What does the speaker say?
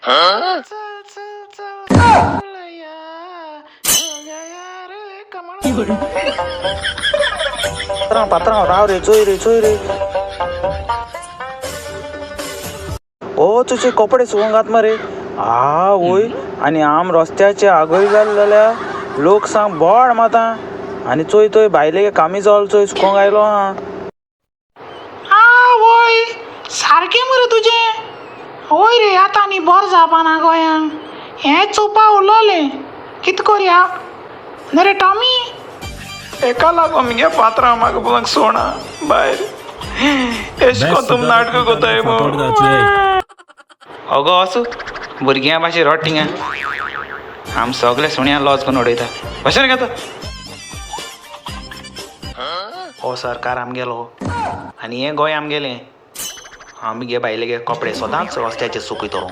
चल चल चल चलया, हो गया रे कमळ. पात्रांव पात्रांव, राव रे, चोय रे चोय रे. ओ तुजे कपडे सुकूंक घात मरे. आवय, आनी आम रस्त्याचे आगय जाले जाल्यार लोक सांग बोड माता. आनी चोय थंय बायलेगे कामीजोल चोय सुकोंक आयलो आहा. आवय, सारकें मरे तुजें. हय रे, आतां आनी बरें जावपाना गोंयांक. हें चोवपा उरलोलें, कित कोरया न्हय रे टॉमी? एका लागून मुगे पात्रांव म्हाका पळोवंक सोडना भायर. एश कोन तुम नाटकां कोताय मो? अगो असो भुरग्यां भाशेन रडटा थिंगा. आम सगळे सुण्या लॉज करून उडयता. कशें घेता हो सरकार आमगेलो आनी हें गोंय आमगेलें. आमगे बायलेगे कपडे सदांच रस्त्याचेर सुकयतलो.